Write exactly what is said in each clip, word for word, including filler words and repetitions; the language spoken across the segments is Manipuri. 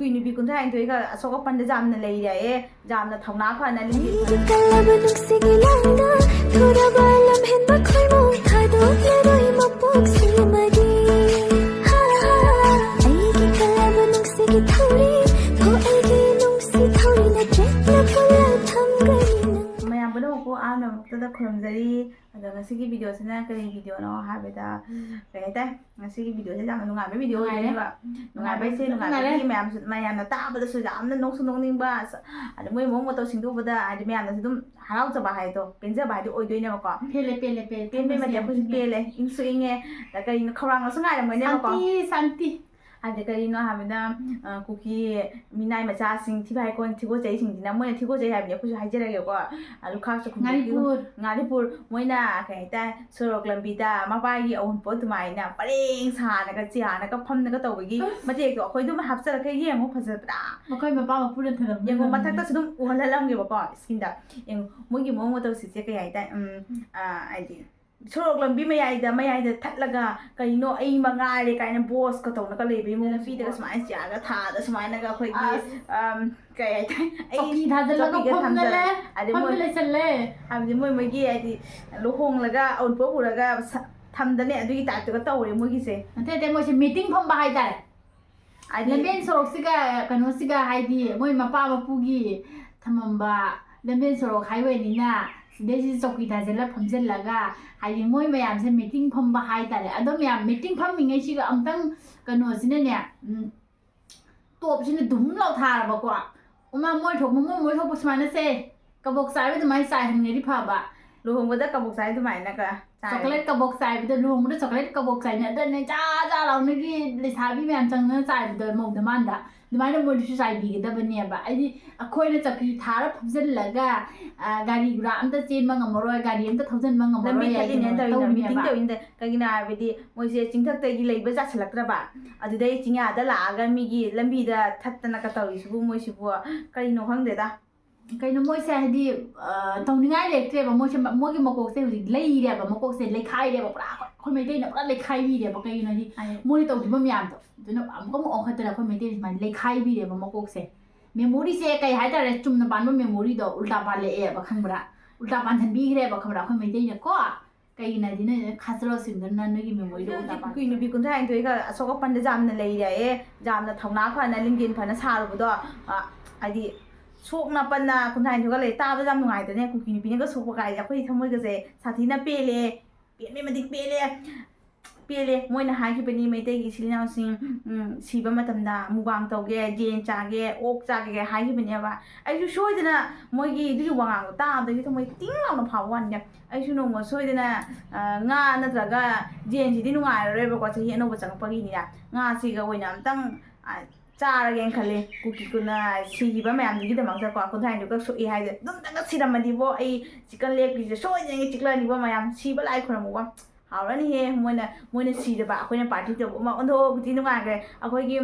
ꯀꯨꯏ ꯅꯨꯄꯤ ꯀꯨꯟꯊ꯭ꯔꯥ ꯅꯤꯊꯣꯏꯒ ꯑꯁꯣꯛ ꯑꯄꯟꯗ ꯌꯥꯝꯅ ꯂꯩꯔꯦ, ꯌꯥꯝꯅ ꯊꯧꯅꯥ ꯐꯅ ꯂꯤꯡꯖꯦꯜ ꯑꯩꯒꯤ ꯀꯜꯂꯕ ꯅꯨꯡꯁꯤꯒꯤ ꯂꯥꯡꯗ ꯊꯨꯔꯕ ꯂꯝꯍꯦꯟꯕ ꯈꯣꯏꯃꯨ ꯊꯥꯗꯣꯛꯂꯔꯣꯏ ꯃꯄꯣꯛꯁꯤꯃꯗꯤ꯫ ꯍꯥ, ꯍꯥ, ꯑꯩꯒꯤ ꯀꯜꯂꯕ ꯅꯨꯡꯁꯤꯒꯤ ꯊꯧꯔꯤ, ꯍꯣ ꯑꯩꯒꯤ ꯅꯨꯡꯁꯤ ꯊꯧꯔꯤ ꯅꯆꯦꯠꯅ ꯄꯨꯜꯂ ꯊꯝꯒꯅꯤ ꯅꯪ꯫ ꯃꯌꯥꯝ ꯄꯨꯝꯅꯃꯛꯄꯨ ꯑꯍꯥꯟꯕ ꯃꯛꯇꯗ ꯈꯨꯔꯨꯝꯖꯔꯤ꯫ ꯑꯗꯣ ꯉꯁꯤꯒꯤ ꯚꯤꯗꯤꯑꯣꯁꯤꯅ ꯀꯔꯤ ꯚꯤꯗꯤꯑꯣꯅꯣ ꯍꯥꯏꯕꯗ, ꯀꯩ ꯍꯥꯏꯇꯥꯔꯦ, ꯉꯁꯤꯒꯤ ꯚꯤꯗꯤꯑꯣꯁꯦ ꯌꯥꯝꯅ ꯅꯨꯡꯉꯥꯏꯕ ꯚꯤꯗꯤꯑꯣ ꯅꯨꯡꯉꯥꯏꯔꯦ꯫ ꯑꯣꯏꯗꯣꯏꯅꯦꯕ꯫ ꯅꯨꯡꯉꯥꯏꯕ ꯍꯥꯏꯁꯦ ꯅꯨꯡꯉꯥꯏꯔꯦ꯫ ꯅꯨꯡꯉꯥꯏꯕꯒꯤ ꯃꯌꯥꯝꯁꯨ, ꯃꯌꯥꯝꯅ ꯇꯥꯕꯗꯁꯨ ꯌꯥꯝꯅ ꯅꯣꯛꯁꯨ ꯅꯣꯛꯅꯤꯡꯕ, ꯑꯁ, ꯑꯗ ꯃꯣꯏ ꯃꯑꯣꯡ ꯃꯇꯧꯁꯤꯡꯗꯨ ꯎꯕꯗ ꯍꯥꯏꯗꯤ ꯃꯌꯥꯝꯅꯁꯨ ꯑꯗꯨꯝ ꯍꯔꯥꯎꯖꯕ ꯍꯥꯏꯗꯣ, ꯄꯦꯟꯖꯕ ꯍꯥꯏꯗꯣ ꯑꯣꯏꯗꯣꯏꯅꯦꯕꯀꯣ꯫ ꯄꯦꯜꯂꯦ ꯄꯦꯜꯂꯦ ꯄꯦꯜꯂꯦ ꯄꯦꯟꯕꯩ ꯃꯇꯤꯛ ꯑꯩꯈꯣꯏꯁꯨ ꯄꯦꯜꯂꯦ, ꯏꯪꯁꯨ ꯏꯪꯉꯦ꯫ ꯑꯗ ꯀꯔꯤꯅꯣ, ꯈꯧꯔꯥꯡꯅꯁꯨ ꯉꯥꯏꯔꯝꯒꯅꯦꯕꯀꯣ꯫ ꯁꯥꯟꯇꯤ ꯁꯥꯟꯇꯤ꯫ ꯍꯥꯏꯗꯤ ꯀꯔꯤꯅꯣ ꯍꯥꯏꯕꯗ, ꯑ, ꯀꯨꯀꯤ ꯃꯤꯅꯥꯏ ꯃꯆꯥꯁꯤꯡ, ꯊꯤꯕꯥꯏꯀꯣꯟ ꯊꯤꯒꯣꯠꯆꯩꯁꯤꯡꯁꯤꯅ, ꯃꯣꯏꯅ ꯊꯤꯒꯣꯠꯆꯩ ꯍꯥꯏꯕꯅꯤ, ꯑꯩꯈꯣꯏꯁꯨ ꯍꯥꯏꯖꯔꯒꯦꯀꯣ꯫ ꯑ, ꯂꯨꯈꯥꯛ ꯆꯥꯛꯈꯨꯝꯗꯒꯤ ꯉꯥꯔꯤꯄꯨꯔ꯫ ꯉꯥꯔꯤꯄꯨꯔ꯫ ꯃꯣꯏꯅ ꯀꯩ ꯍꯥꯏꯇꯥꯔꯦ, ꯁꯣꯔꯣꯛ ꯂꯝꯕꯤꯗ ꯃꯄꯥꯒꯤ ꯑꯎꯟꯄꯣꯠ ꯑꯗꯨꯃꯥꯏꯅ ꯄꯔꯦꯡ ꯁꯥꯅꯒ ꯆꯤꯌꯥꯅꯒ ꯐꯝꯅꯒ ꯇꯧꯕꯒꯤ ꯃꯇꯦꯛꯇꯣ ꯑꯩꯈꯣꯏ ꯑꯗꯨꯝ ꯍꯥꯞꯆꯔꯒ ꯌꯦꯡꯉꯨ, ꯐꯖꯗ꯭ꯔꯥ? ꯃꯈꯣꯏ ꯃꯄꯥ ꯃꯄꯨꯅ ꯊꯅꯝꯕ ꯌꯦꯡꯉꯣ, ꯂꯝꯕꯤ꯫ ꯃꯊꯛꯇꯁꯨ ꯑꯗꯨꯝ ꯎꯍꯜꯍꯜꯂꯝꯒꯦꯕꯀꯣ ꯏꯁꯀ꯭ꯔꯤꯟꯗ꯫ ꯌꯦꯡꯉꯣ, ꯃꯣꯏꯒꯤ ꯃꯑꯣꯡ ꯃꯇꯧꯁꯤꯡꯁꯦ ꯀꯩ ꯍꯥꯏꯇꯥꯔꯦ, ꯎꯝ, ꯑ, ꯍꯥꯏꯗꯤ ꯁꯣꯔꯣꯛ ꯂꯝꯕꯤ ꯃꯌꯥꯏꯗ, ꯃꯌꯥꯏꯗ ꯊꯠꯂꯒ ꯀꯩꯅꯣ ꯑꯩ ꯃꯉꯥꯏꯔꯦ ꯀꯥꯏꯅ ꯕꯣꯁꯀ ꯇꯧꯅꯒ ꯂꯩꯕꯒꯤ ꯃꯑꯣꯡ, ꯅꯨꯄꯤꯗꯒ ꯁꯨꯃꯥꯏꯅ ꯆꯤꯌꯥꯔꯒ ꯊꯥꯗ ꯁꯨꯃꯥꯏꯅꯒ ꯑꯩꯈꯣꯏꯒꯤ, ꯑꯁ꯫ ꯑꯝ, ꯀꯩ ꯍꯥꯏꯇꯥꯔꯦ, ꯑꯩ ꯆꯧꯀꯤ ꯊꯥꯖꯤꯜꯂꯒ ꯆꯧꯀꯤꯒ ꯐꯝꯗꯅ ꯊꯥꯖꯤꯜꯂꯒ, ꯂꯩ, ꯑꯗꯩ ꯐꯝꯗ ꯃꯣꯏ ꯂꯩꯁꯜꯂꯦ꯫ ꯍꯥꯏꯕꯗꯤ ꯃꯣꯏ ꯃꯣꯏꯒꯤ ꯍꯥꯏꯗꯤ ꯂꯨꯍꯣꯡꯂꯒ ꯑꯎꯟꯄꯣꯠ ꯄꯨꯔꯒ ꯁ-, ꯊꯝꯗꯅꯦ ꯑꯗꯨꯒꯤ ꯇꯥꯏꯞꯇꯒ ꯇꯧꯔꯦ ꯃꯣꯏꯒꯤꯁꯦ꯫ ꯅꯠꯇꯦ ꯅꯠꯇꯦ, ꯃꯣꯏꯁꯦ ꯃꯤꯇꯤꯡ ꯐꯝꯕ ꯍꯥꯏꯇꯥꯔꯦ꯫ ꯍꯥꯏꯗꯤ ꯂꯝꯕꯦꯟ ꯁꯣꯔꯣꯛꯁꯤꯒ ꯀꯩꯅꯣꯁꯤꯒ ꯍꯥꯏꯗꯤ ꯃꯣꯏ ꯃꯄꯥ ꯃꯄꯨꯒꯤ ꯊꯝꯃꯝꯕ ꯂꯝꯕꯦꯟ ꯁꯣꯔꯣꯛ ꯍꯥꯏꯋꯦꯅꯤꯅ ꯁꯤꯗꯩꯁꯤꯗ ꯆꯧꯀꯤ ꯊꯥꯖꯤꯜꯂ ꯐꯝꯖꯤꯜꯂꯒ ꯍꯥꯏꯗꯤ ꯃꯣꯏ ꯃꯌꯥꯝꯁꯦ ꯃꯤꯇꯤꯡ ꯐꯝꯕ ꯍꯥꯏꯇꯥꯔꯦ꯫ ꯑꯗꯣ ꯃꯌꯥꯝ ꯃꯤꯇꯤꯡ ꯐꯝꯃꯤꯉꯩꯁꯤꯒ ꯑꯝꯇꯪ ꯀꯩꯅꯣꯁꯤꯅꯅꯦ, ꯎꯝ, ꯇꯣꯞꯁꯤꯅ ꯗꯨꯝ ꯂꯥꯎꯊꯥꯔꯕꯀꯣ, ꯎꯃꯥ ꯃꯣꯏ ꯊꯣꯛꯄ ꯃꯣꯏ ꯃꯣꯏ ꯊꯣꯛꯄ ꯁꯨꯃꯥꯏꯅ ꯁꯦ ꯀꯕꯣꯛ ꯆꯥꯏꯕ ꯑꯗꯨꯃꯥꯏꯅ ꯆꯥꯏꯍꯟꯒꯗꯤ ꯐꯕ꯫ ꯂꯨꯍꯣꯡꯕꯗ ꯀꯕꯣꯛ ꯆꯥꯏ ꯑꯗꯨꯃꯥꯏꯅꯒ ꯆꯥꯏ꯫ ꯆꯣꯀ꯭ꯂꯦꯠ ꯀꯕꯣꯛ ꯆꯥꯏꯕꯗ, ꯂꯨꯍꯣꯡꯕꯗ ꯆꯣꯀ꯭ꯂꯦꯠ ꯀꯕꯣꯛ ꯆꯥꯏꯅꯤ, ꯑꯗꯨꯅꯦ ꯖꯥ ꯖꯥ ꯂꯥꯎꯅꯒꯤ ꯂꯩꯁꯥꯕꯤ ꯃꯌꯥꯝ ꯆꯪꯗꯅ ꯆꯥꯏꯕꯗꯣ ꯃꯧꯗ ꯃꯥꯟꯗ, ꯑꯗꯨꯃꯥꯏꯅ ꯃꯣꯏꯗꯨꯁꯨ ꯆꯥꯏꯕꯤꯒꯗꯕꯅꯦꯕ꯫ ꯍꯥꯏꯗꯤ ꯑꯩꯈꯣꯏꯅ ꯆꯧꯀꯤ ꯊꯥꯔ ꯐꯝꯖꯤꯜꯂꯒ, ꯑ, ꯒꯥꯔꯤ ꯒꯨꯔꯥ ꯑꯝꯇ ꯆꯦꯟꯕ ꯉꯝꯃꯔꯣꯏ, ꯒꯥꯔꯤ ꯑꯝꯇ ꯊꯧꯖꯤꯟꯕ ꯉꯝꯃꯔꯣꯏ ꯂꯝꯕꯤ ꯍꯥꯏꯗꯅ ꯊꯠꯂꯤꯅꯦꯅ ꯇꯧꯔꯤꯅ, ꯃꯤꯇꯤꯡ ꯇꯧꯔꯤꯅꯦꯕ꯫ ꯇꯧꯔꯤꯅꯦ꯫ ꯀꯩꯒꯤꯅꯣ ꯍꯥꯏꯕꯗꯤ ꯃꯣꯏꯁꯦ ꯆꯤꯡꯊꯛꯇꯒꯤ ꯂꯩꯕ ꯌꯥꯁꯤꯜꯂꯛꯇ꯭ꯔꯕ, ꯑꯗꯨꯗꯩ ꯆꯤꯡꯌꯥꯗ ꯂꯥꯛꯑꯒ ꯃꯤꯒꯤ ꯂꯝꯕꯤꯗ ꯊꯠꯇꯅꯒ ꯇꯧꯔꯤꯁꯤꯕꯨ ꯃꯣꯏꯁꯤꯕꯨ ꯀꯔꯤꯅꯣ ꯈꯪꯗꯦꯗ꯫ ꯀꯩꯅꯣ ꯃꯣꯏꯁꯦ ꯍꯥꯏꯗꯤ ꯑ, ꯇꯧꯅꯤꯡꯉꯥꯏ ꯂꯩꯔꯛꯇ꯭ꯔꯦꯕ꯫ ꯃꯣꯏꯁꯦ ꯃꯣꯏꯒꯤ ꯃꯀꯣꯛꯁꯦ ꯍꯧꯖꯤꯛ ꯂꯩꯔꯦꯕ, ꯃꯀꯣꯛꯁꯦ ꯂꯩꯈꯥꯏꯔꯦꯕ ꯄꯨꯔꯥ꯫ ꯑꯩꯈꯣꯏ ꯑꯩꯈꯣꯏ ꯃꯩꯇꯩꯅ ꯄꯨꯔꯥ ꯂꯩꯈꯥꯏꯕꯤꯔꯦꯕ꯫ ꯀꯩꯒꯤꯅꯣ ꯍꯥꯏꯗꯤ ꯃꯣꯏꯅ ꯇꯧꯈꯤꯕ ꯃꯌꯥꯝꯗꯣ ꯑꯗꯨꯅ ꯑꯃꯨꯛꯀ ꯑꯃꯨꯛ ꯑꯣꯟꯈꯠꯇꯅ ꯑꯩꯈꯣꯏ ꯃꯩꯇꯩꯁꯦ ꯁꯨꯃꯥꯏꯅ ꯂꯩꯈꯥꯏꯕꯤꯔꯦꯕ ꯃꯀꯣꯛꯁꯦ꯫ ꯃꯦꯃꯣꯔꯤꯁꯦ ꯀꯩ ꯍꯥꯏꯇꯥꯔꯦ, ꯆꯨꯝꯅ ꯄꯥꯟꯕ ꯃꯦꯃꯣꯔꯤꯗꯣ ꯎꯜꯇꯥ ꯄꯥꯜꯂꯛꯑꯦꯕ, ꯈꯪꯕ꯭ꯔꯥ? ꯎꯜꯇꯥ ꯄꯥꯟꯁꯤꯟꯕꯤꯈ꯭ꯔꯦꯕ, ꯈꯪꯕ꯭ꯔꯥ? ꯑꯩꯈꯣꯏ ꯃꯩꯇꯩꯅꯀꯣ꯫ ꯀꯩꯒꯤꯅꯣ ꯍꯥꯏꯗꯤ ꯅꯣꯏꯅ ꯈꯥꯖꯤꯜꯂꯣ ꯁꯤꯡꯗꯨꯅ ꯅꯣꯏꯒꯤ ꯃꯦꯃꯣꯔꯤꯗꯣ ꯍꯧꯖꯤꯛ ꯎꯜꯇꯥ ꯍꯧꯖꯤꯛ ꯄꯥꯟ ꯀꯨꯀꯤ ꯅꯨꯄꯤ ꯀꯨꯟꯊ꯭ꯔꯥ ꯅꯤꯊꯣꯏꯒ ꯑꯁꯣꯛ ꯑꯄꯟꯗ ꯌꯥꯝꯅ ꯂꯩꯔꯦ꯫ ꯌꯥꯝꯅ ꯊꯧꯅꯥ ꯐꯅ ꯂꯤꯡꯖꯦꯜ ꯐꯅ ꯁꯥꯔꯨꯕꯗꯣ, ꯑ, ꯍꯥꯏꯗꯤ ꯁꯣꯛ ꯅꯥꯄꯟꯅ ꯀꯨꯟꯊ꯭ꯔꯥ ꯅꯤꯊꯣꯏꯒ ꯂꯩ꯫ ꯇꯥꯕꯗ ꯌꯥꯝ ꯅꯨꯡꯉꯥꯏꯇꯅꯦ꯫ ꯀꯨꯀꯤ ꯅꯨꯄꯤꯅꯒ ꯁꯣꯛꯄ ꯀꯥꯏꯁꯦ ꯑꯩꯈꯣꯏ ꯊꯃꯣꯏꯒꯁꯦ ꯁꯥꯊꯤꯅ ꯄꯦꯜꯂꯦ꯫ ꯄꯦꯟꯕꯩ ꯃꯇꯤꯛ ꯄꯦꯜꯂꯦ꯫ ꯄꯦꯜꯂꯦ꯫ ꯃꯣꯏꯅ ꯍꯥꯏꯈꯤꯕꯅꯤ, ꯃꯩꯇꯩꯒꯤ ꯏꯆꯤꯜ ꯏꯅꯥꯎꯁꯤꯡ, ꯎꯝ, ꯁꯤꯕ ꯃꯇꯝꯗ ꯃꯨꯛꯕꯥꯡ ꯇꯧꯒꯦ, ꯌꯦꯟ ꯆꯥꯒꯦ, ꯑꯣꯛ ꯆꯥꯒꯦ ꯍꯥꯏꯈꯤꯕꯅꯦꯕ꯫ ꯑꯩꯁꯨ ꯁꯣꯏꯗꯅ ꯃꯣꯏꯒꯤ ꯑꯗꯨꯒꯤ ꯋꯥꯉꯥꯡꯗꯣ ꯇꯥꯕꯗꯒꯤ ꯊꯃꯣꯏ ꯇꯤꯡ ꯂꯥꯎꯅ ꯐꯥꯎꯕ ꯋꯥꯅꯤꯗ꯫ ꯑꯩꯁꯨ ꯅꯣꯡꯃ ꯁꯣꯏꯗꯅ, ꯑ, ꯉꯥ ꯅꯠꯇ꯭ꯔꯒ ꯌꯦꯟꯁꯤꯗꯤ ꯅꯨꯡꯉꯥꯏꯔꯔꯣꯏꯕꯀꯣ, ꯆꯍꯤ ꯑꯅꯧꯕ ꯆꯪꯉꯛꯄꯒꯤꯅꯤꯅ꯫ ꯉꯥꯁꯤꯒ ꯑꯣꯏꯅ ꯑꯝꯇꯪ, ꯑ, ꯆꯥꯔꯒꯦꯅ ꯈꯜꯂꯤ꯫ ꯀꯨꯀꯤ ꯀꯨꯅ ꯁꯤꯈꯤꯕ ꯃꯌꯥꯝꯗꯨꯒꯤꯗꯃꯛꯇꯀꯣ, ꯀꯨꯟꯊ꯭ꯔꯥ ꯅꯤꯊꯣꯏꯈꯛ ꯁꯣꯛꯏ ꯍꯥꯏꯁꯦ ꯑꯗꯨꯝꯇꯪꯒ ꯁꯤꯔꯝꯃꯗꯤꯕꯣ, ꯑꯩ ꯆꯤꯛꯀꯟ ꯂꯦꯒ ꯄꯤꯁꯁꯦ ꯁꯣꯏꯗꯅ ꯆꯤꯛꯂꯛꯑꯅꯤꯕꯣ ꯃꯌꯥꯝ꯫ ꯁꯤꯕ ꯂꯥꯏ ꯈꯨꯔꯝꯃꯨꯀꯣ꯫ ꯍꯥꯎꯔꯅꯤꯍꯦ꯫ ꯃꯣꯏꯅ, ꯃꯣꯏꯅ ꯁꯤꯗꯕ ꯑꯩꯈꯣꯏꯅ ꯄꯥꯔꯇꯤ ꯇꯧꯕ ꯑꯃ ꯑꯣꯟꯊꯣꯛꯑꯕꯨꯗꯤ ꯅꯨꯡꯉꯥꯏꯈ꯭ꯔꯦ꯫ ꯑꯩꯈꯣꯏꯒꯤ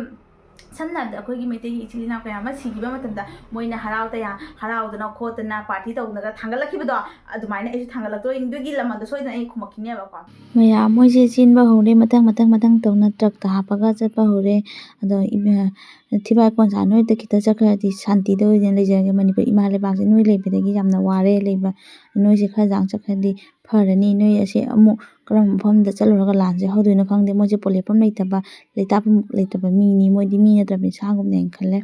ꯁꯝꯅ ꯍꯥꯏꯔꯕꯗ ꯑꯩꯈꯣꯏꯒꯤ ꯃꯩꯇꯩꯒꯤ ꯏꯆꯤꯜ ꯏꯅꯥꯎ ꯀꯌꯥ ꯑꯃ ꯁꯤꯈꯤꯕ ꯃꯇꯝꯗ ꯃꯣꯏꯅ ꯍꯔꯥꯎ ꯇꯌꯥ-, ꯍꯔꯥꯎꯗꯅ ꯈꯣꯠꯇꯅ ꯄꯥꯔꯇꯤ ꯇꯧꯗꯅꯒ ꯊꯥꯡꯒꯠꯂꯛꯈꯤꯕꯗꯣ, ꯑꯗꯨꯃꯥꯏꯅ ꯑꯩꯁꯨ ꯊꯥꯡꯒꯠꯂꯛꯇꯣꯏꯅꯤ꯫ ꯑꯗꯨꯒꯤ ꯂꯃꯟꯗꯣ ꯁꯣꯏꯗꯅ ꯑꯩ ꯈꯨꯝꯃꯛꯈꯤꯅꯦꯕꯀꯣ꯫ ꯃꯌꯥꯝ ꯃꯣꯏꯁꯦ ꯆꯦꯟꯕ ꯍꯧꯔꯦ, ꯃꯊꯪ ꯃꯊꯪ ꯃꯊꯪ ꯇꯧꯅ ꯇ꯭ꯔꯛꯇ ꯍꯥꯞꯄꯒ ꯆꯠꯄ ꯍꯧꯔꯦ꯫ ꯑꯗꯣ ꯏꯃꯥ-, ꯊꯤꯕꯥꯏ ꯀꯣꯟꯁꯥ ꯅꯣꯏꯗ ꯈꯤꯇ ꯆꯠꯈ꯭ꯔꯗꯤ ꯁꯥꯟꯇꯤꯗ ꯑꯣꯏꯅ ꯂꯩꯖꯔꯒꯦ꯫ ꯃꯅꯤꯄꯨꯔ ꯏꯃꯥ ꯂꯩꯕꯥꯛꯁꯦ ꯅꯣꯏ ꯂꯩꯕꯗꯒꯤ ꯌꯥꯝꯅ ꯋꯥꯔꯦ ꯂꯩꯕ꯫ ꯅꯣꯏꯁꯦ ꯈꯔ ꯁꯥꯡ ꯆꯠꯈ꯭ꯔꯗꯤ ꯐꯔꯅꯤ꯫ ꯅꯣꯏ ꯑꯁꯦ ꯑꯃꯨꯛ ꯀꯔꯝꯕ ꯃꯐꯝꯗ ꯆꯠꯂꯨꯔꯒ ꯂꯥꯟꯁꯦ ꯍꯧꯗꯣꯏꯅꯣ ꯈꯪꯗꯦ꯫ ꯃꯣꯏꯁꯦ ꯄꯣꯂꯦꯠꯐꯝ ꯂꯩꯇꯕ, ꯂꯩꯇꯥꯐꯝ ꯂꯩꯇꯕ ꯃꯤꯅꯤ꯫ ꯃꯣꯏꯗꯤ ꯃꯤ ꯅꯠꯇ꯭ꯔꯕꯅꯤ, ꯁꯥꯒꯨꯝꯅꯦꯅ ꯈꯜꯂꯦ꯫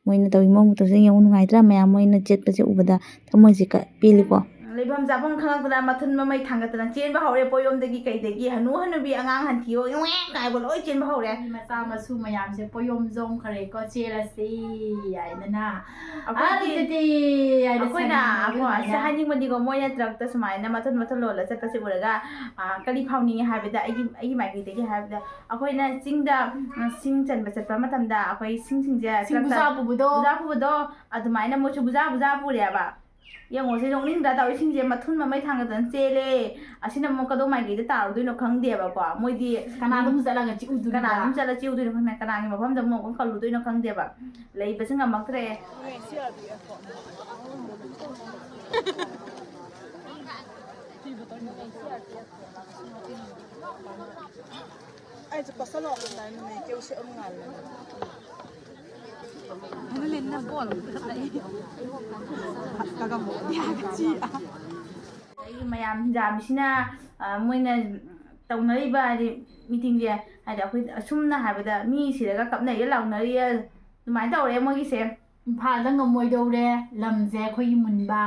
ꯃꯣꯏꯅ ꯇꯧꯔꯤ ꯃꯑꯣꯡ ꯃꯇꯧꯁꯦ ꯌꯦꯡꯉꯨ, ꯅꯨꯡꯉꯥꯏꯇ꯭ꯔꯥ? ꯃꯌꯥꯝ ꯃꯣꯏꯅ ꯆꯦꯠꯄꯁꯦ ꯎꯕꯗ ꯊꯃꯣꯏꯁꯦ ꯀ-, ꯄꯦꯜꯂꯤꯀꯣ꯫ ꯂꯩꯐꯝ ꯆꯥꯐꯝ ꯈꯪꯉꯛꯇꯅ ꯃꯊꯨꯟ ꯃꯃꯩ ꯊꯥꯡꯒꯠꯇꯅ ꯆꯦꯟꯕ ꯍꯧꯔꯦ꯫ ꯄꯣꯌꯣꯝꯗꯒꯤ ꯀꯩꯗꯒꯤ ꯍꯅꯨ ꯍꯅꯨꯕꯤ ꯑꯉꯥꯡ ꯍꯟꯊꯤꯌꯣ ꯉꯦꯛ ꯀꯥꯏꯕ ꯂꯣꯏ ꯆꯦꯟꯕ ꯍꯧꯔꯦ꯫ ꯃꯆꯥ ꯃꯁꯨ ꯃꯌꯥꯝꯁꯦ ꯄꯣꯌꯣꯝ ꯆꯣꯡꯈ꯭ꯔꯦꯀꯣ, ꯆꯦꯜꯂꯁꯤ ꯍꯥꯏꯗꯅ꯫ ꯑꯩꯈꯣꯏꯗꯤ ꯑꯗꯨꯗꯤ ꯍꯥꯏꯗꯤ ꯑꯩꯈꯣꯏꯅ ꯁꯟ ꯀꯣ, ꯁꯤ ꯑꯗꯨꯃꯥꯏꯅ ꯍꯥꯏꯅꯤꯡꯕꯗꯤꯀꯣ, ꯃꯣꯏꯅ ꯇ꯭ꯔꯛꯇ ꯁꯨꯃꯥꯏꯅ ꯃꯊꯨꯟ ꯃꯊꯨꯟ ꯂꯣꯜꯂ ꯆꯠꯄꯁꯦ ꯎꯔꯒ, ꯑ, ꯀꯔꯤ ꯐꯥꯎꯅꯤꯡꯉꯤ ꯍꯥꯏꯕꯗ, ꯑꯩꯒꯤ, ꯑꯩꯒꯤ ꯃꯥꯏꯀꯩꯗꯒꯤ ꯍꯥꯏꯔꯕꯗ, ꯑꯩꯈꯣꯏꯅ ꯆꯤꯡꯗ, ꯑ, ꯁꯤꯡ ꯆꯟꯕ ꯆꯠꯄ ꯃꯇꯝꯗ ꯑꯩꯈꯣꯏ ꯁꯤꯡꯁꯤꯡꯁꯦ ꯁꯤꯡ ꯇ꯭ꯔꯛꯇ ꯕꯨꯖꯥ ꯄꯨꯕꯗꯣ꯫ ꯕꯨꯖꯥ ꯄꯨꯕꯗꯣ, ꯑꯗꯨꯃꯥꯏꯅ ꯃꯣꯏꯁꯨ ꯕꯨꯖꯥ ꯕꯨꯖꯥ ꯄꯨꯔꯦꯕ꯫ ꯌꯦꯡꯉꯣꯁꯦ, ꯅꯣꯛꯅꯤꯡꯗ꯭ꯔꯥ? ꯇꯧꯔꯤꯁꯤꯡꯁꯦ ꯃꯊꯨꯟ ꯃꯃꯩ ꯊꯥꯡꯒꯠꯇꯅ ꯆꯦꯜꯂꯦ꯫ ꯑꯁꯤꯅ ꯑꯃꯨꯛ ꯀꯗꯣꯝ ꯃꯥꯏꯀꯩꯗ ꯇꯥꯔꯨꯗꯣꯏꯅꯣ ꯈꯪꯗꯦꯕꯀꯣ꯫ ꯃꯣꯏꯗꯤ ꯀꯅꯥꯗ ꯑꯃꯨꯛ ꯆꯠꯂꯒ ꯆꯤꯛꯎꯗꯣꯔꯤꯕ? ꯀꯅꯥꯗ ꯑꯃꯨꯛ ꯆꯠꯂ ꯆꯤꯛꯎꯗꯣꯏꯅꯣ ꯈꯪꯗꯦ꯫ ꯀꯅꯥꯒꯤ ꯃꯐꯝꯗ ꯑꯃꯨꯛ ꯑꯃꯨꯛ ꯀꯜꯂꯨꯗꯣꯏꯅꯣ ꯈꯪꯗꯦꯕ꯫ ꯂꯩꯕꯁꯦ ꯉꯝꯃꯛꯇ꯭ꯔꯦ꯫ ꯑꯩꯁꯨ ꯄꯁꯜ ꯂꯥꯛꯄ ꯇꯥꯏ ꯅꯨꯃꯤꯠ ꯀꯦꯎ ꯁꯦ ꯑꯃ ꯉꯥꯜꯂꯦ꯫ ꯑꯩ ꯃꯌꯥꯝ ꯍꯤꯡꯖꯥꯕꯤꯁꯤꯅ, ꯑ, ꯃꯣꯏꯅ ꯇꯧꯅꯔꯤꯕ, ꯍꯥꯏꯗꯤ, ꯃꯤꯇꯤꯡꯁꯦ, ꯍꯥꯏꯗꯤ, ꯑꯩꯈꯣꯏ ꯑꯁꯨꯝꯅ ꯍꯥꯏꯕꯗ ꯃꯤ ꯁꯤꯔꯒ ꯀꯞꯅꯩꯒ ꯂꯥꯎꯅꯔꯤ, ꯑꯗꯨꯃꯥꯏꯅ ꯇꯧꯔꯦ ꯃꯣꯏꯒꯤꯁꯦ꯫ ꯏꯝꯐꯥꯜꯗ ꯉꯝꯃꯣꯏꯗꯧꯔꯦ, ꯂꯝꯁꯦ ꯑꯩꯈꯣꯏꯒꯤ ꯃꯨꯟꯕ,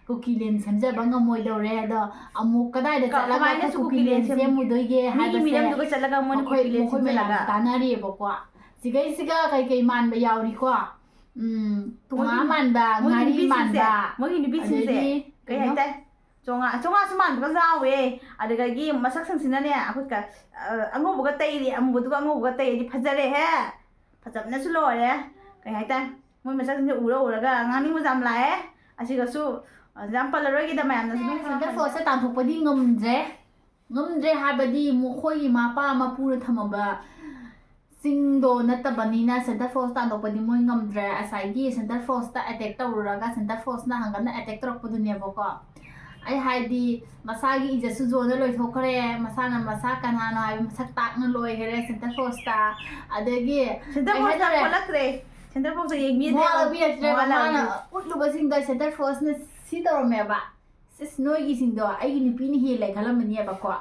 ꯀꯨꯀꯤꯂꯦꯟ ꯁꯦꯝꯖꯕ ꯉꯝꯃꯣꯏꯗꯧꯔꯦ꯫ ꯑꯗꯣ ꯑꯃꯨꯛ ꯀꯗꯥꯏꯗ ꯀ-, ꯆꯠꯂꯒ ꯀꯃꯥꯏꯅ ꯑꯩꯈꯣꯏ ꯁꯨ ꯀꯨꯀꯤꯂꯦꯟ ꯀꯨꯀꯤꯂꯦꯟ ꯁꯦꯝ-, ꯁꯦꯝꯃꯨꯗꯣꯏꯒꯦ ꯃꯤꯒꯤ ꯍꯥꯏꯕꯁꯦ ꯃꯤꯔꯝꯗꯨꯒ ꯆꯠꯂꯒ ꯃꯣꯏꯅ ꯃꯈꯣꯏ, ꯀꯨꯀꯤꯂꯦꯟ ꯃꯈꯣꯏ ꯃꯌꯥꯝ ꯁꯦꯝꯖꯤꯜꯂꯒ? ꯇꯥꯟꯅꯔꯤꯕꯀꯣ꯫ ꯁꯤꯒꯩꯁꯤꯒ ꯀꯩꯀꯩ ꯃꯥꯟꯕ ꯌꯥꯎꯔꯤꯀꯣ? ꯎꯝ, ꯊꯣꯉꯥ ꯃꯣꯏꯒꯤ, ꯃꯥꯟꯕ, ꯃꯣꯏꯒꯤ ꯉꯥꯔꯤ ꯅꯨꯄꯤꯁꯤꯡꯁꯦ, ꯃꯥꯟꯕ, ꯃꯣꯏꯒꯤ ꯅꯨꯄꯤꯁꯤꯡꯁꯦ ꯑꯗꯩꯗꯤ ꯀꯩ ꯀꯩꯅꯣ? ꯍꯥꯏꯇꯥꯔꯦ? ꯆꯣꯉꯥ, ꯆꯣꯉꯥꯁꯨ ꯃꯥꯟꯕꯒꯁꯨ ꯌꯥꯎꯋꯦ꯫ ꯑꯗꯨꯗꯒꯤ ꯃꯁꯛꯁꯤꯡꯁꯤꯅꯅꯦ, ꯑꯩꯈꯣꯏ ꯀ-, ꯑ, ꯑꯉꯧꯕꯒ ꯇꯩꯔꯤ, ꯑꯃꯨꯕꯗꯨꯒ ꯑꯉꯧꯕꯒ ꯇꯩꯔꯗꯤ ꯐꯖꯔꯦꯍꯦ꯫ ꯐꯖꯕꯅꯁꯨ ꯂꯣꯏꯔꯦ꯫ ꯀꯩ ꯍꯥꯏꯇꯥꯔꯦ? ꯃꯣꯏ ꯃꯁꯛꯁꯤꯡꯁꯦ ꯎꯔ ꯎꯔꯒ ꯉꯥꯡꯅꯤꯡꯕꯁꯨ ꯌꯥꯝ ꯂꯥꯛꯑꯦ꯫ ꯑꯁꯤꯒꯁꯨ, ꯑ, ꯌꯥꯝ ꯄꯜꯂꯔꯣꯏꯒꯦꯗ, ꯃꯌꯥꯝꯅꯁꯨ ꯑꯗꯨꯝ ꯁꯦꯟꯇꯔ ꯐꯣꯔꯁꯁꯦ ꯇꯥꯟꯊꯣꯛꯄꯗꯤ ꯉꯝꯗ꯭ꯔꯦ꯫ ꯉꯝꯗ꯭ꯔꯦ ꯍꯥꯏꯕꯗꯤ ꯃꯈꯣꯏꯒꯤ ꯃꯄꯥ ꯃꯄꯨꯅ ꯊꯝꯃꯝꯕ ꯆꯤꯡꯗꯣ ꯅꯠꯇꯕꯅꯤꯅ ꯁꯦꯟꯇꯔ ꯐꯣꯔꯁ ꯇꯥꯟꯊꯣꯛꯄꯗꯤ ꯃꯣꯏ ꯉꯝꯗ꯭ꯔꯦ꯫ ꯉꯁꯥꯏꯒꯤ ꯁꯦꯟꯇꯔ ꯐꯣꯔꯁꯇ ꯑꯦꯇꯦꯛ ꯇꯧꯔꯨꯔꯒ ꯁꯦꯟꯇꯔ ꯐꯣꯔꯁꯅ ꯍꯪꯒꯠꯅ ꯑꯦꯇꯦꯛ ꯇꯧꯔꯛꯄꯗꯨꯅꯦꯕꯀꯣ꯫ ꯑꯩ ꯍꯥꯏꯗꯤ ꯃꯁꯥꯒꯤ ꯏꯖꯠꯁꯨ ꯖꯣꯟꯗ ꯂꯣꯏꯊꯣꯛꯈ꯭ꯔꯦ, ꯃꯁꯥꯅ ꯃꯁꯥ ꯀꯅꯥꯅꯣ ꯍꯥꯏꯕ ꯃꯁꯛ ꯇꯥꯛꯅ ꯂꯣꯏꯈꯔꯦ ꯁꯦꯟꯇꯔ ꯐꯣꯔꯁꯇ꯫ ꯑꯗꯒꯤ ꯁꯦꯟꯇꯔ ꯀꯩ ꯐꯣꯔꯁꯇ ꯍꯥꯏꯇꯥꯔꯦ? ꯄꯣꯜꯂꯛꯇ꯭ꯔꯦ꯫ ꯁꯦꯟꯇꯔ ꯐꯣꯔꯁꯇ ꯌꯦꯡꯕꯤꯗ꯭ꯔꯦ꯫ ꯃꯋꯥ ꯂꯧꯕꯤꯔꯛꯇ꯭ꯔꯦꯕ꯫ ꯃꯋꯥ ꯃꯥꯅ ꯂꯧꯕꯤ-, ꯎꯠꯂꯨꯕꯁꯤꯡꯗꯣ ꯁꯦꯟꯇꯔ ꯐꯣꯔꯁꯅ ꯁꯤ ꯇꯧꯔꯝꯃꯦꯕ꯫ ꯁꯤꯁ, ꯅꯣꯏꯒꯤꯁꯤꯡꯗꯣ ꯑꯩꯒꯤ ꯅꯨꯄꯤꯅ ꯍꯦꯜꯂꯦ ꯈꯜꯂꯝꯃꯅꯦꯕꯀꯣ꯫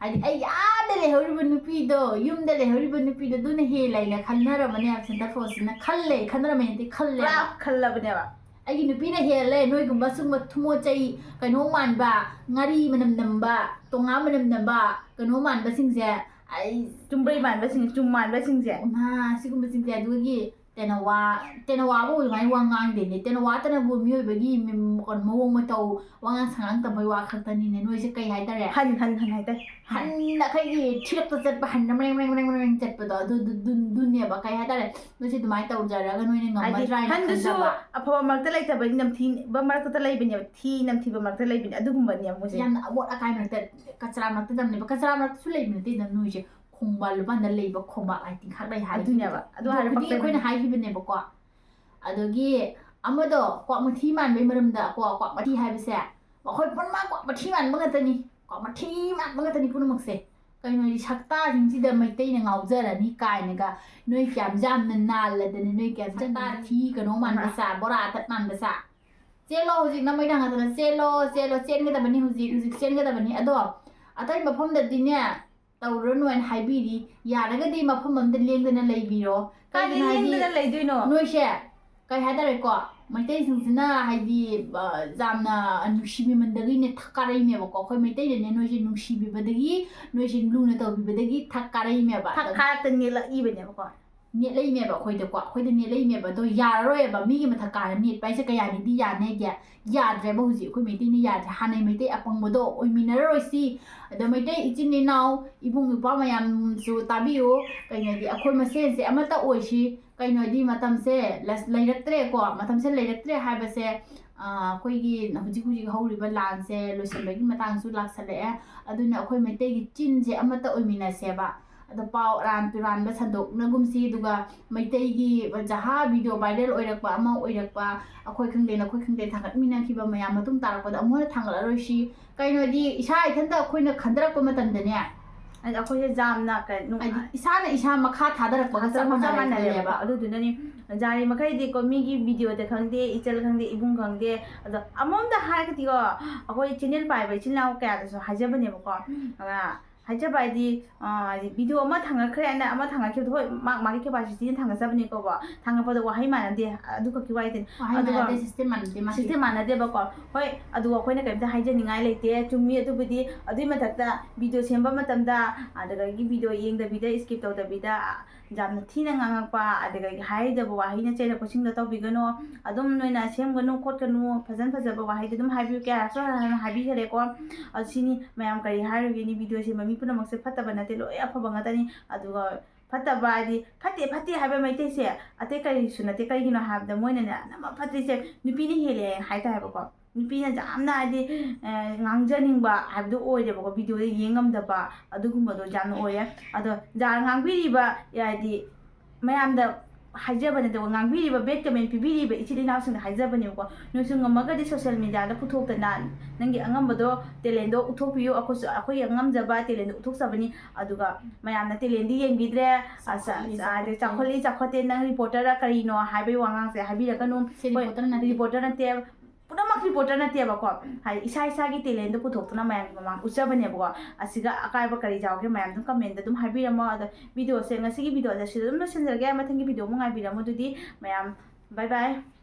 ꯍꯥꯏꯗꯤ ꯑꯩ ꯑꯥꯗ ꯂꯩꯍꯧꯔꯤꯕ ꯅꯨꯄꯤꯗꯣ, ꯌꯨꯝꯗ ꯂꯩꯍꯧꯔꯤꯕ ꯅꯨꯄꯤꯗꯣ ꯑꯗꯨꯅ ꯍꯦꯜꯂꯦꯅ ꯈꯟꯅꯔꯝꯃꯅꯦꯕ ꯁꯦꯟꯇꯔ ꯐꯣꯔꯁꯁꯤꯅ꯫ ꯈꯜꯂꯦ, ꯈꯟꯅꯔꯝꯃꯦ ꯅꯠꯇꯦ, ꯈꯜꯂꯦ꯫ ꯄꯨꯔꯥ ꯈꯜꯂꯕꯅꯦꯕ꯫ ꯑꯩꯒꯤ ꯅꯨꯄꯤꯅ ꯍꯦꯜꯂꯦ, ꯅꯣꯏꯒꯨꯝꯕ ꯁꯨꯝꯕ ꯊꯨꯃꯣꯆꯩ, ꯀꯩꯅꯣ ꯃꯥꯟꯕ, ꯉꯥꯔꯤ ꯃꯅꯝ ꯅꯝꯕ, ꯇꯣꯉꯥ ꯃꯅꯝ ꯅꯝꯕ, ꯀꯩꯅꯣ ꯃꯥꯟꯕꯁꯤꯡꯁꯦ, ꯑꯩ ꯆꯨꯝꯕ꯭ꯔꯩ ꯃꯥꯟꯕꯁꯤꯡ, ꯆꯨꯝ ꯃꯥꯟꯕꯁꯤꯡꯁꯦ꯫ ꯃꯥ, ꯁꯤꯒꯨꯝꯕꯁꯤꯡꯁꯦ ꯑꯗꯨꯒꯤ ꯇꯦꯅꯋꯥ, ꯇꯦꯅꯋꯥꯕꯨ ꯑꯗꯨꯃꯥꯏꯅ ꯋꯥ ꯉꯥꯡꯗꯦꯅꯦ꯫ ꯇꯦꯅꯋꯥꯇꯅꯕꯨ ꯃꯤꯑꯣꯏꯕꯒꯤ ꯃꯤꯝ-, ꯀꯩꯅꯣ, ꯃꯑꯣꯡ ꯃꯇꯧ, ꯋꯥꯉꯥꯡ ꯁꯉꯥꯡ ꯇꯝꯕꯩ ꯋꯥ ꯈꯛꯇꯅꯤꯅꯦ꯫ ꯅꯣꯏꯁꯦ ꯀꯩ ꯍꯥꯏꯇꯥꯔꯦ? ꯍꯟ, ꯍꯟ, ꯍꯟ ꯍꯥꯏꯇꯥꯔꯦ꯫ ꯍꯟ꯫ ꯍꯟ ꯑꯩꯈꯣꯏꯒꯤ ꯊꯤꯔꯛꯇ ꯆꯠꯄ, ꯍꯟꯅ ꯃꯔꯦꯡ, ꯃꯔꯦꯡ, ꯃꯔꯦꯡ, ꯃꯔꯦꯡ ꯆꯠꯄꯗꯣ, ꯑꯗꯨ, ꯑꯗꯨ, ꯑꯗꯨ, ꯑꯗꯨꯅꯦꯕ꯫ ꯀꯩ ꯍꯥꯏꯇꯥꯔꯦ? ꯅꯣꯏꯁꯦ ꯑꯗꯨꯃꯥꯏꯅ ꯇꯧꯖꯔꯒ ꯅꯣꯏꯅ ꯍꯥꯏꯗꯤ, ꯉꯝꯃꯗ꯭ꯔꯥ ꯍꯥꯏꯅ ꯍꯟꯗꯨꯁꯨ ꯈꯟꯖꯕ꯫ ꯑꯐꯕ ꯃꯔꯛꯇ ꯂꯩꯇꯕꯅꯤ, ꯅꯝꯊꯤꯕ ꯃꯔꯛꯇ ꯂꯩꯕꯅꯦꯕ, ꯊꯤ ꯅꯝꯊꯤꯕ ꯃꯔꯛꯇ ꯂꯩꯕꯅꯦ, ꯑꯗꯨꯒꯨꯝꯕꯅꯦꯕ ꯃꯣꯏꯁꯦ꯫ ꯌꯥꯝꯅ ꯑꯃꯣꯠ ꯑꯀꯥꯏ ꯃꯔꯛꯇ, ꯀꯆꯔꯥ ꯃꯔꯛꯇ ꯇꯝꯅꯦꯕ꯫ ꯀꯆꯔꯥ ꯃꯔꯛꯇꯁꯨ ꯂꯩꯕ ꯅꯠꯇꯦꯗ ꯅꯣꯏꯁꯦ꯫ ꯈꯣꯡꯕꯥꯜ ꯂꯨꯄꯥꯟꯗ ꯂꯩꯕ ꯈꯣꯡꯕꯥꯜ ꯍꯥꯏ ꯇꯤꯟꯈꯥꯛ ꯂꯩ ꯍꯥꯏ꯫ ꯑꯗꯨꯅꯦꯕ꯫ ꯑꯗꯨ ꯑꯗꯨ ꯍꯥꯏꯔ ꯈꯨꯗꯤꯡꯒꯤ ꯄꯛꯆꯕꯅꯦ꯫ ꯑꯩꯈꯣꯏꯅ ꯍꯥꯏꯈꯤꯕꯅꯦꯕꯀꯣ꯫ ꯑꯗꯒꯤ ꯑꯃꯗꯣ, ꯀ꯭ꯋꯥꯛ ꯃꯊꯤ ꯃꯥꯟꯕꯩ ꯃꯔꯝꯗ, ꯀꯣ, ꯀ꯭ꯋꯥꯛ ꯃꯊꯤ ꯍꯥꯏꯕꯁꯦ, ꯃꯈꯣꯏ ꯄꯨꯝꯅꯃꯛ ꯀ꯭ꯋꯥꯛ ꯃꯊꯤ ꯃꯥꯟꯕ ꯉꯥꯛꯇꯅꯤ, ꯀ꯭ꯋꯥꯛ ꯃꯊꯤ ꯃꯥꯟꯕ ꯉꯥꯛꯇꯅꯤ ꯄꯨꯝꯅꯃꯛꯁꯦ꯫ ꯀꯩꯅꯣ ꯍꯥꯏꯗꯤ, ꯁꯛꯇꯥꯁꯤꯡꯁꯤꯗ ꯃꯩꯇꯩꯅ ꯉꯥꯎꯖꯔꯅꯤ ꯀꯥꯏꯅꯒ, ꯅꯣꯏ ꯀꯌꯥꯝ ꯌꯥꯝꯅ ꯅꯥꯜꯂꯗꯅ, ꯅꯣꯏ ꯀꯌꯥꯝ ꯁꯛꯇꯥ ꯊꯤ, ꯀꯩꯅꯣ ꯃꯥꯟꯕ ꯁꯥ, ꯕꯣꯔꯥ ꯑꯇꯠ ꯃꯥꯟꯕ ꯁꯥ꯫ ꯆꯦꯜꯂꯣ ꯍꯧꯖꯤꯛ ꯅꯃꯩ ꯊꯥꯡꯒꯠꯇꯅ ꯆꯦꯜꯂꯣ, ꯆꯦꯜꯂꯣ, ꯆꯦꯟꯒꯗꯕꯅꯤ ꯍꯧꯖꯤꯛ, ꯍꯧꯖꯤꯛ ꯆꯦꯟꯒꯗꯕꯅꯤ꯫ ꯑꯗꯣ ꯑꯇꯩ ꯃꯐꯝꯗꯗꯤꯅꯦ, ꯇꯧꯔꯨꯔꯅꯨ ꯍꯥꯏꯅ ꯍꯥꯏꯕꯤꯔꯤ꯫ ꯌꯥꯔꯒꯗꯤ ꯃꯐꯝ ꯑꯃꯗ ꯂꯦꯡꯗꯅ ꯂꯩꯕꯤꯔꯣ꯫ ꯀꯥꯏꯗ ꯀꯩꯒꯤꯅꯣ ꯍꯥꯏꯗꯤ ꯂꯦꯡꯗꯅ ꯂꯩꯗꯣꯏꯅꯣ? ꯅꯣꯏꯁꯦ, ꯀꯩ ꯍꯥꯏꯇꯥꯔꯦꯀꯣ, ꯃꯩꯇꯩꯁꯤꯡꯁꯤꯅ ꯍꯥꯏꯗꯤ, ꯑ, ꯌꯥꯝꯅ ꯅꯨꯡꯁꯤꯕꯤꯃꯟꯗꯒꯤꯅꯦ ꯊꯛ ꯀꯥꯔꯛꯏꯅꯦꯕꯀꯣ꯫ ꯑꯩꯈꯣꯏ ꯃꯩꯇꯩꯅꯅꯦ ꯅꯣꯏꯁꯦ ꯅꯨꯡꯁꯤꯕꯤꯕꯗꯒꯤ, ꯅꯣꯏꯁꯦ ꯂꯨꯅ ꯇꯧꯕꯤꯕꯗꯒꯤ ꯊꯛ ꯀꯥꯔꯛꯏꯅꯦꯕ꯫ ꯊꯛ ꯀꯥꯔꯛꯇ ꯅꯦꯠꯂꯛꯏꯕꯅꯦꯕꯀꯣ꯫ ꯅꯦꯠꯂꯛꯏꯅꯦꯕ ꯑꯩꯈꯣꯏꯗꯀꯣ꯫ ꯑꯩꯈꯣꯏꯗ ꯅꯦꯠꯂꯛꯏꯅꯦꯕ꯫ ꯑꯗꯣ ꯌꯥꯔꯔꯣꯏꯕ꯫ ꯃꯤꯒꯤ ꯃꯊꯛ ꯀꯥꯔ ꯅꯦꯠꯄ ꯍꯥꯏꯁꯦ ꯀꯌꯥꯅꯤꯗꯤ ꯌꯥꯅꯦꯒꯦ? ꯌꯥꯗ꯭ꯔꯦꯕ ꯍꯧꯖꯤꯛ꯫ ꯑꯩꯈꯣꯏ ꯃꯩꯇꯩꯅ ꯌꯥꯗ꯭ꯔꯦ꯫ ꯍꯥꯟꯅꯩ ꯃꯩꯇꯩ ꯑꯄꯪꯕꯗꯣ ꯑꯣꯏꯃꯤꯟꯅꯔꯔꯣꯏꯁꯤ꯫ ꯑꯗꯣ ꯃꯩꯇꯩ ꯏꯆꯤꯟ ꯏꯅꯥꯎ, ꯏꯕꯨꯡ ꯏꯄ꯭ꯋꯥ ꯃꯌꯥꯝꯁꯨ ꯇꯥꯕꯤꯌꯨ꯫ ꯀꯩꯅꯣꯗꯤ ꯑꯩꯈꯣꯏ ꯃꯁꯦꯟꯁꯦ ꯑꯃꯠꯇ ꯑꯣꯏꯁꯤ꯫ ꯀꯩꯅꯣꯗꯤ ꯃꯇꯝꯁꯦ ꯂꯁ-, ꯂꯩꯔꯛꯇ꯭ꯔꯦꯀꯣ꯫ ꯃꯇꯝꯁꯦ ꯂꯩꯔꯛꯇ꯭ꯔꯦ ꯍꯥꯏꯕꯁꯦ, ꯑ, ꯑꯩꯈꯣꯏꯒꯤ ꯍꯧꯖꯤꯛ ꯍꯧꯖꯤꯛ ꯍꯧꯔꯤꯕ ꯂꯥꯟꯁꯦ ꯂꯣꯏꯁꯤꯟꯕꯒꯤ ꯃꯇꯥꯡꯁꯨ ꯂꯥꯛꯁꯜꯂꯛꯑꯦ꯫ ꯑꯗꯨꯅ ꯑꯩꯈꯣꯏ ꯃꯩꯇꯩꯒꯤ ꯆꯤꯟꯁꯦ ꯑꯃꯠꯇ ꯑꯣꯏꯃꯤꯟꯅꯁꯦꯕ꯫ ꯑꯗꯣ ꯄꯥꯎ ꯑꯔꯥꯟ ꯇꯨꯔꯥꯟꯕ ꯁꯟꯗꯣꯛꯅꯒꯨꯝꯁꯤ, ꯑꯗꯨꯒ ꯃꯩꯇꯩꯒꯤ ꯖꯍꯥ video viral ꯑꯣꯏꯔꯛꯄ ꯑꯃ ꯑꯣꯏꯔꯛꯄ, ꯑꯩꯈꯣꯏ ꯈꯪꯗꯦ ꯅꯈꯣꯏ ꯈꯪꯗꯦ ꯊꯥꯡꯒꯠꯃꯤꯟꯅꯈꯤꯕ ꯃꯌꯥꯝ ꯃꯇꯨꯡ ꯇꯥꯔꯛꯄꯗ ꯑꯃꯨꯛ ꯍꯟꯅ ꯊꯥꯡꯒꯠꯂꯔꯣꯏꯁꯤ꯫ ꯀꯩꯅꯣꯗꯤ ꯏꯁꯥ ꯏꯊꯟꯇ ꯑꯩꯈꯣꯏꯅ ꯈꯟꯊꯔꯛꯄ ꯃꯇꯝꯗꯅꯦ, ꯍꯥꯏꯗꯤ ꯑꯩꯈꯣꯏꯁꯦ ꯌꯥꯝꯅ ꯀꯩ-, ꯅꯨꯡ-, ꯍꯥꯏꯗꯤ ꯏꯁꯥꯅ ꯏꯁꯥ ꯃꯈꯥ ꯊꯥꯗꯔꯛꯄꯒ ꯆꯞ ꯆꯞ ꯃꯥꯟꯅꯔꯦ ꯃꯥꯟꯅꯔꯦꯕ꯫ ꯈꯜꯂꯦꯕ꯫ ꯑꯗꯨꯗꯨꯅꯅꯤ, ꯌꯥꯔꯤ ꯃꯈꯩꯗꯤꯀꯣ, ꯃꯤꯒꯤ videoꯗ ꯈꯪꯗꯦ, ꯏꯆꯜ ꯈꯪꯗꯦ, ꯏꯕꯨꯡ ꯈꯪꯗꯦ, ꯑꯗꯣ ꯑꯃꯔꯣꯝꯗ ꯍꯥꯏꯔꯒꯗꯤꯀꯣ, ꯑꯩꯈꯣꯏ channel ꯄꯥꯏꯕ ꯏꯆꯤꯜ ꯏꯅꯥꯎ ꯀꯌꯥꯗꯁꯨ ꯍꯥꯏꯖꯕꯅꯦꯕꯀꯣ꯫ ꯑ, ꯍꯥꯏꯖꯕ ꯍꯥꯏꯗꯤ, ꯑ, ꯍꯥꯏꯗꯤ video ꯑꯃ ꯊꯥꯡꯒꯠꯈ꯭ꯔꯦ ꯍꯥꯏꯅ ꯑꯃ ꯊꯥꯡꯒꯠꯈꯤꯕꯗꯣ, ꯍꯣꯏ, ꯃꯥ-, ꯃꯥꯒꯤ capacityꯅ ꯊꯥꯡꯒꯠꯆꯕꯅꯤꯀꯣꯀꯣ, ꯊꯥꯡꯒꯠꯄꯗꯣ ꯋꯥꯍꯩ ꯃꯥꯟꯅꯗꯦ, ꯑꯗꯨ ꯈꯛꯀꯤ ꯋꯥꯔꯤꯗꯨꯅꯤ꯫ ꯋꯥꯍꯩ ꯑꯗꯨꯒ ꯃꯥꯟꯅꯗꯦ, system ꯃꯥꯟꯅꯗꯦ ꯃꯥꯒꯤ꯫ System ꯃꯥꯟꯅꯗꯦꯕꯀꯣ꯫ ꯍꯣꯏ, ꯑꯗꯨꯒ ꯑꯩꯈꯣꯏꯅ ꯀꯔꯤꯝꯇ ꯍꯥꯏꯖꯅꯤꯡꯉꯥꯏ ꯂꯩꯇꯦ, ꯆꯨꯝꯃꯤ꯫ ꯑꯗꯨꯕꯨꯗꯤ ꯑꯗꯨꯏ ꯃꯊꯛꯇ video ꯁꯦꯝꯕ ꯃꯇꯝꯗ, ꯑꯗꯨꯗꯒꯤ video ꯌꯦꯡꯗꯕꯤꯗ, skip ꯇꯧꯗꯕꯤꯗ, ꯌꯥꯝꯅ ꯊꯤꯅ ꯉꯥꯡꯉꯛꯄ, ꯑꯗꯨꯒ ꯍꯥꯏꯗꯕ ꯋꯥꯍꯩꯅ ꯆꯩꯔꯛꯄꯁꯤꯡꯗꯣ ꯇꯧꯕꯤꯒꯅꯨ꯫ ꯑꯗꯨꯝ ꯅꯣꯏꯅ ꯁꯦꯝꯒꯅꯨ ꯈꯣꯠꯀꯅꯨ, ꯐꯖꯅ ꯐꯖꯕ ꯋꯥꯍꯩꯗꯤ ꯑꯗꯨꯝ ꯍꯥꯏꯕꯤꯌꯨ, ꯀꯌꯥꯔꯛꯁꯨ ꯍꯥꯟꯅ ꯍꯥꯏꯕꯤꯈꯔꯦꯀꯣ꯫ ꯑꯗꯨ ꯁꯤꯅꯤ, ꯃꯌꯥꯝ ꯀꯔꯤ ꯍꯥꯏꯔꯨꯒꯦꯅꯤ, ꯚꯤꯗꯤꯑꯣ ꯁꯦꯝꯕ ꯃꯤ ꯄꯨꯝꯅꯃꯛꯁꯦ ꯐꯠꯇꯕ ꯅꯠꯇꯦ, ꯂꯣꯏ ꯑꯐꯕ ꯉꯥꯛꯇꯅꯤ꯫ ꯑꯗꯨꯒ ꯐꯠꯇꯕ ꯍꯥꯏꯗꯤ ꯐꯠꯇꯦ ꯐꯠꯇꯦ ꯍꯥꯏꯕ ꯃꯩꯇꯩꯁꯦ ꯑꯇꯩ ꯀꯔꯤꯁꯨ ꯅꯠꯇꯦ꯫ ꯀꯔꯤꯒꯤꯅꯣ ꯍꯥꯏꯕꯗ ꯃꯣꯏꯅꯅꯦ ꯑꯅꯝꯕ ꯐꯠꯇ꯭ꯔꯤꯁꯦ ꯅꯨꯄꯤꯅ ꯍꯦꯜꯂꯦ ꯍꯥꯏꯇꯥꯔꯦꯕꯀꯣ꯫ ꯅꯨꯄꯤꯅ ꯌꯥꯝꯅ ꯍꯥꯏꯗꯤ, ꯑ, ꯉꯥꯡꯖꯅꯤꯡꯕ ꯍꯥꯏꯕꯗꯣ ꯑꯣꯏꯔꯦꯕꯀꯣ, ꯚꯤꯗꯤꯑꯣꯗ ꯌꯦꯡ ꯉꯝꯗꯕ ꯑꯗꯨꯒꯨꯝꯕꯗꯣ ꯌꯥꯝꯅ ꯑꯣꯏꯔꯦ꯫ ꯑꯗꯣ ꯖꯥ ꯉꯥꯡꯕꯤꯔꯤꯕ ꯍꯥꯏꯗꯤ ꯃꯌꯥꯝꯗ ꯍꯥꯏꯖꯕ ꯅꯠꯇꯦꯀꯣ, ꯉꯥꯡꯕꯤꯔꯤꯕ bad comment ꯄꯤꯕꯤꯔꯤꯕ ꯏꯆꯤꯜ ꯏꯅꯥꯎꯁꯤꯡꯗ ꯍꯥꯏꯖꯕꯅꯦꯕꯀꯣ꯫ ꯅꯣꯏꯁꯨ ꯉꯝꯃꯒꯗꯤ social media ꯗ ꯄꯨꯊꯣꯛꯇꯅ ꯅꯪꯒꯤ ꯑꯉꯝꯕꯗꯣ, talent ꯗꯣ ꯎꯠꯊꯣꯛꯄꯤꯌꯨ꯫ ꯑꯩꯈꯣꯏꯁꯨ ꯑꯩꯈꯣꯏꯒꯤ ꯉꯝꯖꯕ talent ꯗꯣ ꯎꯠꯊꯣꯛꯆꯕꯅꯤ꯫ ꯑꯗꯨꯒ ꯃꯌꯥꯝꯅ talent ꯗꯤ ꯌꯦꯡꯕꯤꯗ꯭ꯔꯦ, ꯑꯁ, ꯆꯥꯎꯈꯠꯂꯤ, ꯑ, ꯆꯥꯎꯈꯠꯇꯦ꯫ ꯆꯥꯎꯈꯠꯂꯤ ꯆꯥꯎꯈꯠꯇꯦ, ꯅꯪ reporter ꯔ ꯀꯔꯤꯅꯣ ꯍꯥꯏꯕꯒꯤ ꯋꯥꯉꯥꯡꯁꯦ ꯍꯥꯏꯕꯤꯔꯛꯀꯅꯨ꯫ ꯁꯤ ꯍꯣꯏ, reporter ꯅꯠꯇꯦ꯫ Reporter ꯅꯠꯇꯦ, ꯄꯨꯝꯅꯃꯛ reporter ꯅꯠꯇꯦꯕꯀꯣ꯫ ꯍꯥꯏꯗꯤ ꯏꯁꯥ ꯏꯁꯥꯒꯤ talent ꯗꯣ ꯄꯨꯊꯣꯛꯇꯨꯅ ꯃꯌꯥꯝꯒꯤ ꯃꯃꯥꯡ ꯎꯠꯆꯕꯅꯦꯕꯀꯣ꯫ ꯑꯁꯤꯒ ꯑꯀꯥꯏꯕ ꯀꯔꯤ ꯌꯥꯎꯒꯦ ꯃꯌꯥꯝ ꯑꯗꯨꯝ comment ꯗ ꯑꯗꯨꯝ ꯍꯥꯏꯕꯤꯔꯝꯃꯣ꯫ ꯑꯗꯣ ꯚꯤꯗꯤꯑꯣꯁꯦ, ꯉꯁꯤꯒꯤ ꯚꯤꯗꯤꯑꯣꯁꯦ ꯁꯤꯗ ꯑꯗꯨꯝ ꯂꯣꯏꯁꯤꯟꯖꯔꯒꯦ꯫ ꯃꯊꯪꯒꯤ ꯚꯤꯗꯤꯑꯣ ꯑꯃꯨꯛ ꯉꯥꯏꯕꯤꯔꯝꯃꯣ꯫ ꯑꯗꯨꯗꯤ ꯃꯌꯥꯝ bye bye꯫